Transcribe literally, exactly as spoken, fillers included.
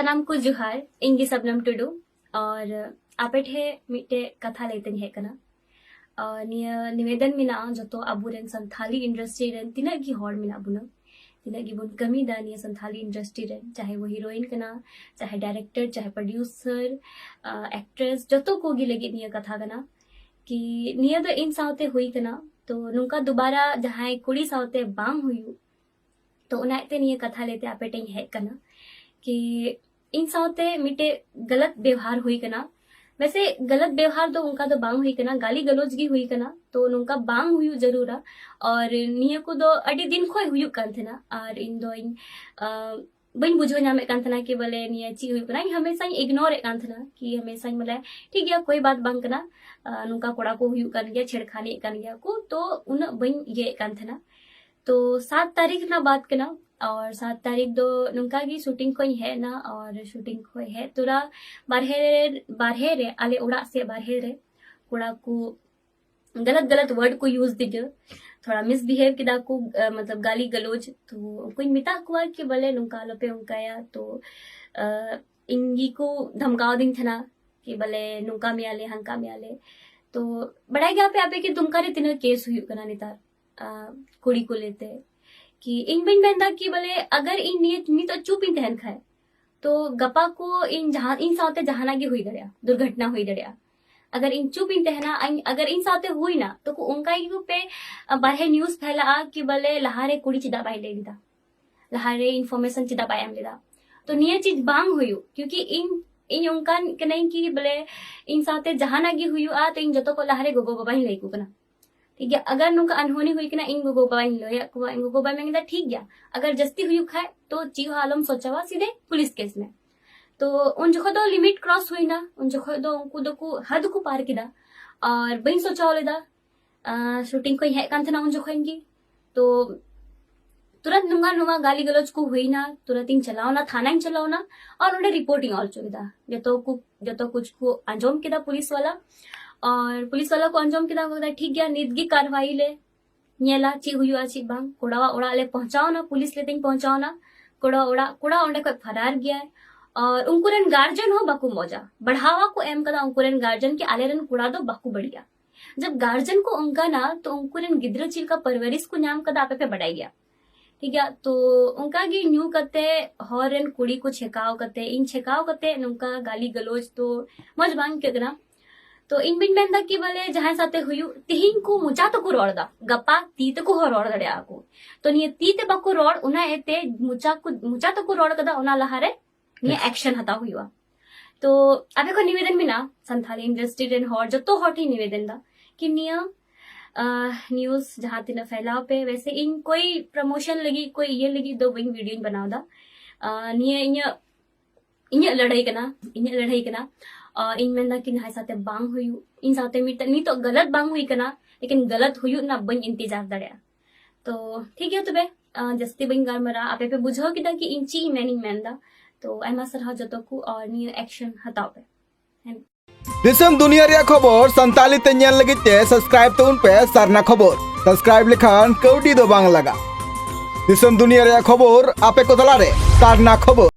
ᱥᱟᱱᱟᱢ ᱠᱚ ᱡᱚᱦᱟᱨ᱾ ᱤᱧ ᱜᱮ ᱥᱟᱵᱱᱟᱢ ᱴᱩᱰᱩ᱾ ᱟᱨ ᱟᱯᱮ ᱴᱷᱮᱱ ᱢᱤᱫᱴᱮᱡ ᱠᱟᱛᱷᱟ ᱞᱟᱹᱭ ᱛᱮᱧ ᱦᱮᱡ ᱠᱟᱱᱟ᱾ ᱟᱨ ᱱᱤᱭᱟᱹ ᱱᱤᱵᱮᱫᱚᱱ ᱢᱮᱱᱟᱜᱼᱟ ᱡᱚᱛᱚ ᱟᱵᱚᱨᱮᱱ ᱥᱟᱱᱛᱷᱟᱞᱤ ᱤᱱᱰᱟᱥᱴᱨᱤ ᱨᱮᱱ ᱛᱤᱱᱟᱹᱜ ᱜᱮ ᱦᱚᱲ ᱢᱮᱱᱟᱜ ᱵᱚᱱᱟ, ᱛᱤᱱᱟᱹᱜ ᱜᱮᱵᱚᱱ ᱠᱟᱹᱢᱤᱭᱮᱫᱟ ᱱᱤᱭᱟᱹ ᱥᱟᱱᱛᱷᱟᱞᱤ ᱤᱱᱰᱟᱥᱴᱨᱤ ᱨᱮ, ᱪᱟᱦᱮ ᱵᱚ ᱦᱤᱨᱳᱭᱤᱱ ᱠᱟᱱᱟ, ᱪᱟᱦᱮ ᱰᱟᱭᱨᱮᱠᱴᱚᱨ, ᱪᱟᱦᱮ ᱯᱨᱚᱰᱭᱩᱥᱟᱨ, ᱮᱠᱴᱨᱮᱥ, ᱡᱚᱛᱚ ᱠᱚᱜᱮ ᱞᱟᱹᱜᱤᱫ ᱱᱤᱭᱟᱹ ᱠᱟᱛᱷᱟ ᱠᱟᱱᱟ᱾ ᱠᱤ ᱱᱤᱭᱟᱹ ᱫᱚ ᱤᱧ ᱥᱟᱶᱛᱮ ᱦᱩᱭ ᱠᱟᱱᱟ, ᱛᱚ ᱱᱚᱝᱠᱟ ᱫᱩᱵᱟᱨᱟ ᱡᱟᱦᱟᱸᱭ ᱠᱩᱲᱤ ᱥᱟᱶᱛᱮ ᱵᱟᱝ ᱦᱩᱭᱩᱜ, ᱛᱚ ᱚᱱᱟ ᱤᱭᱟᱹᱛᱮ ᱱᱤᱭᱟᱹ ᱠᱟᱛᱷᱟ ᱞᱟᱹᱭᱛᱮ ᱟᱯᱮ ᱴᱷᱮᱱ ᱤᱧ ᱦᱮᱡ ᱠᱟᱱᱟ᱾ ᱠᱤ ᱤᱧ ᱥᱟᱶᱛᱮ ᱢᱤᱫᱴᱮᱡ ᱜᱟᱞᱟᱛ ᱵᱮᱣᱦᱟᱨ ᱦᱩᱭ ᱠᱟᱱᱟ᱾ ᱵᱮᱥᱮ ᱜᱟᱞᱟᱛ ᱵᱮᱣᱦᱟᱨ ᱫᱚ ᱚᱱᱠᱟ ᱫᱚ ᱵᱟᱝ ᱦᱩᱭ ᱠᱟᱱᱟ, ᱜᱟᱞᱤ ᱜᱟᱞᱚᱪ ᱜᱮ ᱦᱩᱭ ᱠᱟᱱᱟ᱾ ᱛᱚ ᱱᱚᱝᱠᱟ ᱵᱟᱝ ᱦᱩᱭᱩᱜ ᱡᱟᱹᱨᱩᱲᱟ᱾ ᱟᱨ ᱱᱤᱭᱟᱹ ᱠᱚᱫᱚ ᱟᱹᱰᱤ ᱫᱤᱱ ᱠᱷᱚᱱ ᱦᱩᱭᱩᱜ ᱠᱟᱱ ᱛᱟᱦᱮᱱᱟ, ᱟᱨ ᱤᱧ ᱫᱚᱧ ᱟᱸ, ᱵᱟᱹᱧ ᱵᱩᱡᱷᱟᱹᱣ ᱧᱟᱢᱮᱫ ᱠᱟᱱ ᱛᱟᱦᱮᱱᱟ ᱠᱤ ᱵᱚᱞᱮ ᱱᱤᱭᱟᱹ ᱪᱮᱫ ᱦᱩᱭᱩᱜ ᱠᱟᱱᱟ᱾ ᱤᱧ ᱦᱟᱢᱮᱥᱟᱧ ᱤᱜᱱᱳᱨ ᱮᱫ ᱠᱟᱱ ᱛᱟᱦᱮᱱᱟ ᱠᱤ ᱦᱟᱢᱮᱥᱟᱧ ᱵᱚᱞᱮ ᱴᱷᱤᱠ ᱜᱮᱭᱟ, ᱠᱳᱭ ᱵᱟᱛ ᱵᱟᱝ ᱠᱟᱱᱟ, ᱟᱸ, ᱱᱚᱝᱠᱟ ᱠᱚᱲᱟ ᱠᱚ ᱦᱩᱭᱩᱜ ᱠᱟᱱ ᱜᱮᱭᱟ, ᱪᱷᱮᱲᱠᱷᱟᱱᱤᱭᱮᱫ ᱠᱟᱱ ᱜᱮᱭᱟ ᱠᱚ, ᱛᱚ ᱩᱱᱟᱹᱜ ᱵᱟᱹᱧ ᱤᱭᱟᱹᱭᱮᱫ ᱠᱟᱱ ᱛᱟᱦᱮᱱᱟ᱾ ᱛᱚ ᱥᱟᱛ ᱛᱟᱹᱨᱤᱠᱷ ᱨᱮᱱᱟᱜ ᱵᱟᱛ ᱠᱟᱱᱟ, ᱟᱨ ᱥᱟᱛ ᱛᱟᱹᱨᱤᱠᱷ ᱫᱚ ᱱᱚᱝᱠᱟ ᱜᱮ ᱥᱩᱴᱤᱝ ᱠᱷᱚᱱ ᱤᱧ ᱦᱮᱡ ᱮᱱᱟ, ᱟᱨ ᱥᱩᱴᱤᱝ ᱠᱷᱚᱱ ᱦᱮᱡ ᱛᱚᱨᱟ ᱵᱟᱨᱦᱮ ᱨᱮ, ᱵᱟᱨᱦᱮ ᱨᱮ ᱟᱞᱮ ᱚᱲᱟᱜ ᱥᱮ ᱵᱟᱨᱦᱮ ᱨᱮ ᱠᱚᱲᱟ ᱠᱚ ᱜᱟᱞᱟᱛ ᱜᱟᱞᱟᱛ ᱣᱟᱨᱰ ᱠᱚ ᱤᱭᱩᱡᱽ ᱫᱤᱧᱟ, ᱛᱷᱚᱲᱟ ᱢᱤᱥᱵᱤᱦᱮᱵ ᱠᱮᱫᱟ ᱠᱚ, ᱟᱸ, ᱢᱚᱛᱞᱚᱵ ᱜᱟᱞᱤ ᱜᱟᱞᱚᱪ᱾ ᱛᱚ ᱩᱱᱠᱩᱧ ᱢᱮᱛᱟᱜ ᱠᱚᱣᱟ ᱠᱤ ᱵᱚᱞᱮ ᱱᱚᱝᱠᱟ ᱟᱞᱚᱯᱮ ᱚᱱᱠᱟᱭᱟ᱾ ᱛᱚ ᱟᱸ, ᱤᱧ ᱜᱮᱠᱚ ᱫᱷᱟᱢᱠᱟᱣ ᱫᱤᱧ ᱛᱟᱦᱮᱱᱟ ᱠᱤ ᱵᱚᱞᱮ ᱱᱚᱝᱠᱟ ᱢᱮᱭᱟᱞᱮ, ᱦᱟᱱᱠᱟ ᱢᱮᱭᱟᱞᱮ᱾ ᱛᱚ ᱵᱟᱲᱟᱭ ᱜᱮᱭᱟᱯᱮ ᱟᱯᱮ ᱠᱤ ᱫᱩᱢᱠᱟ ᱨᱮ ᱛᱤᱱᱟᱹᱜ ᱠᱮᱥ ᱦᱩᱭᱩᱜ ᱠᱟᱱᱟ ᱱᱮᱛᱟᱨ, ᱟᱸ, ᱠᱩᱲᱤ ᱠᱚ ᱞᱟᱹᱭᱛᱮ᱾ ᱠᱤ ᱤᱧ ᱵᱟᱹᱧ ᱢᱮᱱᱫᱟ ᱠᱤ ᱵᱚᱞᱮ ᱟᱜᱟᱨ ᱤᱧ ᱱᱤᱭᱟᱹ ᱱᱤᱛᱚᱜ ᱪᱩᱯ ᱤᱧ ᱛᱟᱦᱮᱱ ᱠᱷᱟᱡ, ᱛᱚ ᱜᱟᱯᱟ ᱠᱚ ᱤᱧ ᱡᱟᱦᱟᱸ, ᱤᱧ ᱥᱟᱶᱛᱮ ᱡᱟᱦᱟᱱᱟᱜ ᱜᱮ ᱦᱩᱭ ᱫᱟᱲᱮᱭᱟᱜᱼᱟ, ᱫᱩᱨᱜᱷᱚᱴᱚᱱᱟ ᱦᱩᱭ ᱫᱟᱲᱮᱭᱟᱜᱼᱟ᱾ ᱟᱜᱟᱨ ᱤᱧ ᱪᱩᱯ ᱤᱧ ᱛᱟᱦᱮᱱᱟ, ᱤᱧ, ᱟᱜᱟᱨ ᱤᱧ ᱥᱟᱶᱛᱮ ᱦᱩᱭᱱᱟ, ᱛᱚ ᱠᱚ ᱚᱱᱠᱟ ᱜᱮ ᱯᱮ, ᱟ, ᱵᱟᱨᱦᱮ ᱱᱤᱭᱩᱡᱽ ᱯᱷᱮᱞᱟᱜᱼᱟ ᱠᱤ ᱵᱚᱞᱮ ᱞᱟᱦᱟᱨᱮ ᱠᱩᱲᱤ ᱪᱮᱫᱟᱜ ᱵᱟᱭ ᱞᱟᱹᱭ ᱞᱮᱫᱟ, ᱞᱟᱦᱟᱨᱮ ᱤᱱᱯᱷᱚᱨᱢᱮᱥᱚᱱ ᱪᱮᱫᱟᱜ ᱵᱟᱭ ᱮᱢ ᱞᱮᱫᱟ᱾ ᱛᱚ ᱱᱤᱭᱟᱹ ᱪᱤᱡᱽ ᱵᱟᱝ ᱦᱩᱭᱩᱜ, ᱠᱤᱭᱩᱠᱤ ᱤᱧ, ᱤᱧ ᱚᱱᱠᱟᱱ ᱠᱟᱹᱱᱟᱹᱧ ᱠᱤ ᱵᱚᱞᱮ ᱤᱧ ᱥᱟᱶᱛᱮ ᱡᱟᱦᱟᱱᱟᱜ ᱜᱮ ᱦᱩᱭᱩᱜᱼᱟ, ᱛᱚ ᱤᱧ ᱡᱚᱛᱚ ᱠᱚ ᱞᱟᱦᱟᱨᱮ ᱜᱚᱜᱚ ᱵᱟᱵᱟᱧ ᱞᱟᱹᱭ ᱟᱠᱚ ᱠᱟᱱᱟ᱾ ᱴᱷᱤᱠ ᱜᱮᱭᱟ, ᱟᱜᱟᱨ ᱱᱚᱝᱠᱟ ᱟᱱᱦᱳᱱᱤ ᱦᱩᱭ ᱠᱟᱱᱟ, ᱤᱧ ᱜᱚᱜᱚ ᱵᱟᱵᱟᱧ ᱞᱟᱹᱭᱟᱫ ᱠᱚᱣᱟ, ᱤᱧ ᱜᱚᱜᱚ ᱵᱟᱵᱟᱭ ᱢᱮᱱ ᱠᱮᱫᱟ, "ᱴᱷᱤᱠ ᱜᱮᱭᱟ, ᱟᱜᱟᱨ ᱡᱟᱹᱥᱛᱤ ᱦᱩᱭᱩᱜ ᱠᱷᱟᱡ ᱛᱚ ᱪᱮᱫ ᱦᱚᱸ ᱟᱞᱚᱢ ᱥᱚᱪᱟᱣᱟ, ᱥᱤᱫᱷᱮ ᱯᱩᱞᱤᱥ ᱠᱮᱥ ᱢᱮ᱾" ᱛᱚ ᱩᱱ ᱡᱚᱠᱷᱚᱡ ᱫᱚ ᱞᱤᱢᱤᱴ ᱠᱨᱚᱥ ᱦᱩᱭᱱᱟ, ᱩᱱ ᱡᱚᱠᱷᱚᱡ ᱫᱚ ᱩᱱᱠᱩ ᱫᱚᱠᱚ ᱦᱟᱫ ᱠᱚ ᱯᱟᱨ ᱠᱮᱫᱟ, ᱟᱨ ᱵᱟᱹᱧ ᱥᱚᱪᱟᱣ ᱞᱮᱫᱟ᱾ ᱟᱨ ᱥᱩᱴᱤᱝ ᱠᱷᱚᱱ ᱤᱧ ᱦᱮᱡ ᱠᱟᱱ ᱛᱟᱦᱮᱱᱟ ᱩᱱ ᱡᱚᱠᱷᱚᱱ ᱜᱮ, ᱛᱚ ᱛᱩᱨᱟᱹᱛ ᱱᱚᱝᱠᱟ ᱱᱚᱣᱟ ᱜᱟᱞᱤ ᱜᱟᱞᱚᱪ ᱠᱚ ᱦᱩᱭᱱᱟ, ᱛᱩᱨᱟᱹᱛ ᱤᱧ ᱪᱟᱞᱟᱣᱱᱟ, ᱛᱷᱟᱱᱟᱧ ᱪᱟᱞᱟᱣᱱᱟ ᱟᱨ ᱚᱸᱰᱮ ᱨᱤᱯᱳᱨᱴ ᱤᱧ ᱚᱞ ᱦᱚᱪᱚ ᱠᱮᱫᱟ᱾ ᱡᱚᱛᱚ ᱠᱚ, ᱡᱚᱛᱚ ᱠᱩᱪ ᱠᱚ ᱟᱸᱡᱚᱢ ᱠᱮᱫᱟ ᱯᱩᱞᱤᱥ ᱣᱟᱞᱟ, ᱟᱨ ᱯᱩᱞᱤᱥ ᱣᱟᱞᱟ ᱠᱚ ᱟᱸᱡᱚᱢ ᱠᱮᱫᱟ, ᱠᱚ ᱢᱮᱱᱫᱟ, "ᱴᱷᱤᱠ ᱜᱮᱭᱟ, ᱱᱤᱛ ᱜᱮ ᱠᱟᱨᱣᱟᱭ ᱞᱮ ᱧᱮᱞᱟ ᱪᱮᱫ ᱦᱩᱭᱩᱜᱼᱟ ᱪᱮᱫ ᱵᱟᱝ᱾" ᱠᱚᱲᱟᱣᱟᱜ ᱚᱲᱟᱜ ᱞᱮ ᱯᱳᱸᱣᱪᱷᱟᱣᱱᱟ, ᱯᱩᱞᱤᱥ ᱞᱮ ᱛᱮᱧ ᱯᱳᱸᱣᱪᱷᱟᱣᱱᱟ᱾ ᱠᱚᱲᱟ ᱚᱲᱟᱜ, ᱠᱚᱲᱟ ᱚᱸᱰᱮ ᱠᱷᱚᱡ ᱯᱷᱟᱨᱟᱨ ᱜᱮᱭᱟᱭ, ᱟᱨ ᱩᱱᱠᱩ ᱨᱮᱱ ᱜᱟᱨᱡᱮᱱ ᱦᱚᱸ ᱵᱟᱠᱚ ᱢᱚᱡᱟ, ᱵᱟᱲᱦᱟᱣᱟ ᱠᱚ ᱮᱢ ᱠᱟᱫᱟ ᱩᱱᱠᱩ ᱨᱮᱱ ᱜᱟᱨᱡᱮᱱ ᱠᱤ ᱟᱞᱮ ᱨᱮᱱ ᱠᱚᱲᱟ ᱫᱚ ᱵᱟᱠᱚ ᱵᱟᱹᱲᱤᱡᱼᱟ᱾ ᱡᱟᱵ ᱜᱟᱨᱡᱮᱱ ᱠᱚ ᱚᱱᱠᱟᱱᱟ, ᱛᱚ ᱩᱱᱠᱩ ᱨᱮᱱ ᱜᱤᱫᱽᱨᱟᱹ ᱪᱮᱫ ᱞᱮᱠᱟ ᱯᱟᱨᱣᱟᱨᱤᱥ ᱠᱚ ᱧᱟᱢ ᱠᱟᱫᱟ, ᱟᱯᱮ ᱯᱮ ᱵᱟᱰᱟᱭ ᱜᱮᱭᱟ᱾ ᱴᱷᱤᱠ ᱜᱮᱭᱟ, ᱛᱚ ᱚᱱᱠᱟ ᱜᱮ ᱧᱩ ᱠᱟᱛᱮ, ᱦᱚᱲ ᱨᱮᱱ ᱠᱩᱲᱤ ᱠᱚ ᱪᱷᱮᱠᱟᱣ ᱠᱟᱛᱮ, ᱤᱧ ᱪᱷᱮᱠᱟᱣ ᱠᱟᱛᱮ ᱱᱚᱝᱠᱟ ᱜᱟᱞᱤ ᱜᱟᱞᱚᱪ ᱛᱚ ᱢᱚᱡᱽ ᱵᱟᱝ ᱟᱹᱭᱠᱟᱹᱜ ᱠᱟᱱᱟ᱾ ᱛᱚ ᱤᱧ ᱵᱟᱹᱧ ᱢᱮᱱᱫᱟ ᱠᱤ ᱵᱚᱞᱮ ᱡᱟᱦᱟᱸᱭ ᱥᱟᱛᱮ ᱦᱩᱭᱩᱜ, ᱛᱤᱦᱤᱧ ᱠᱚ ᱢᱚᱪᱟ ᱛᱮᱠᱚ ᱨᱚᱲ ᱫᱟ, ᱜᱟᱯᱟ ᱛᱤ ᱛᱮᱠᱚ ᱦᱚᱸ ᱨᱚᱲ ᱫᱟᱲᱮᱭᱟᱜᱼᱟ ᱠᱚ᱾ ᱛᱚ ᱱᱤᱭᱟᱹ ᱛᱤ ᱛᱮ ᱵᱟᱠᱚ ᱨᱚᱲ, ᱚᱱᱟ ᱤᱭᱟᱹᱛᱮ ᱢᱚᱪᱟ ᱠᱚ, ᱢᱚᱪᱟ ᱛᱮᱠᱚ ᱨᱚᱲ ᱠᱟᱫᱟ, ᱚᱱᱟ ᱞᱟᱦᱟᱨᱮ ᱱᱤᱭᱟᱹ ᱴᱷᱤᱠ᱾ ᱮᱠᱥᱮᱱ ᱦᱟᱛᱟᱣ ᱦᱩᱭᱩᱜᱼᱟ᱾ ᱛᱚ ᱟᱯᱮ ᱠᱷᱚᱱ ᱱᱤᱵᱮᱫᱚᱱ ᱢᱮᱱᱟᱜᱼᱟ, ᱥᱟᱱᱛᱟᱞᱤ ᱤᱱᱰᱟᱥᱴᱨᱤ ᱨᱮᱱ ᱦᱚᱲ, ᱡᱚᱛᱚ ᱦᱚᱲ ᱴᱷᱮᱱ ᱱᱤᱵᱮᱫᱚᱱ ᱫᱟ ᱠᱤ ᱱᱤᱭᱟᱹ ᱱᱤᱭᱩᱡ ᱡᱟᱦᱟᱸ ᱛᱤᱱᱟᱹᱜ ᱯᱷᱮᱞᱟᱣ ᱯᱮ᱾ ᱣᱮᱥᱮ ᱤᱧ ᱠᱳᱭ ᱯᱨᱚᱢᱳᱥᱚᱱ ᱞᱟᱹᱜᱤᱫ, ᱠᱳᱭ ᱤᱭᱟᱹ ᱞᱟᱹᱜᱤᱫ ᱫᱚ ᱵᱟᱹᱧ ᱵᱷᱤᱰᱤᱭᱳᱧ ᱵᱮᱱᱟᱣ ᱫᱟ᱾ ᱟᱨ ᱱᱤᱭᱟᱹ ᱤᱧᱟᱹᱜ, ᱤᱧᱟᱹᱜ ᱞᱟᱹᱲᱦᱟᱹᱭ ᱠᱟᱱᱟ, ᱤᱧᱟᱹᱜ ᱞᱟᱹᱲᱦᱟᱹᱭ ᱠᱟᱱᱟ᱾ ᱟᱨ ᱤᱧ ᱢᱮᱱᱫᱟ ᱠᱤ ᱡᱟᱦᱟᱸᱭ ᱥᱟᱛᱮ ᱵᱟᱝ ᱦᱩᱭᱩᱜ, ᱤᱧ ᱥᱟᱶᱛᱮ ᱢᱤᱫᱴᱮᱱ ᱱᱤᱛᱚᱜ ᱜᱟᱞᱟᱛ ᱵᱟᱝ ᱦᱩᱭ ᱠᱟᱱᱟ, ᱞᱮᱠᱤᱱ ᱜᱟᱞᱟᱛ ᱦᱩᱭᱩᱜ ᱨᱮᱱᱟᱜ ᱵᱟᱹᱧ ᱤᱱᱛᱮᱡᱟᱨ ᱫᱟᱲᱮᱭᱟᱜᱼᱟ᱾ ᱛᱚ ᱴᱷᱤᱠ ᱜᱮᱭᱟ ᱛᱚᱵᱮ, ᱟᱨ ᱡᱟᱹᱥᱛᱤ ᱵᱟᱹᱧ ᱜᱟᱞᱢᱟᱨᱟᱜᱼᱟ᱾ ᱟᱯᱮ ᱯᱮ ᱵᱩᱡᱷᱟᱹᱣ ᱠᱮᱫᱟ ᱠᱤ ᱤᱧ ᱪᱮᱫ ᱤᱧ ᱢᱮᱱᱤᱧ ᱢᱮᱱᱫᱟ᱾ ᱛᱚ ᱟᱭᱢᱟ ᱥᱟᱨᱦᱟᱣ ᱡᱚᱛᱚ ᱠᱚ, ᱟᱨ ᱱᱤᱭᱟᱹ ᱮᱠᱥᱮᱱ ᱦᱟᱛᱟᱣ ᱯᱮ᱾ ᱦᱮᱸ᱾ ᱫᱤᱥᱚᱢ ᱫᱩᱱᱤᱭᱟᱹ ᱨᱮᱭᱟᱜ ᱠᱷᱚᱵᱚᱨ ᱥᱟᱱᱛᱟᱲᱤ ᱛᱮ ᱧᱮᱞ ᱞᱟᱹᱜᱤᱫ ᱛᱮ ᱥᱟᱵᱥᱠᱨᱟᱭᱤᱵ ᱛᱟᱵᱚᱱ ᱯᱮ ᱥᱟᱨᱱᱟ ᱠᱷᱚᱵᱚᱨ᱾ ᱥᱟᱵᱥᱠᱨᱟᱭᱤᱵ ᱞᱮᱠᱷᱟᱱ ᱠᱟᱹᱣᱰᱤ ᱫᱚ ᱵᱟᱝ ᱞᱟᱜᱟᱜ᱾ ᱫᱤᱥᱚᱢ ᱫᱩᱱᱤᱭᱟᱹ ᱨᱮᱭᱟᱜ ᱠᱷᱚᱵᱚᱨ ᱟᱯᱮ ᱠᱚ ᱛᱟᱞᱟᱨᱮ ᱥᱟᱨᱱᱟ ᱠᱷᱚᱵᱚᱨ᱾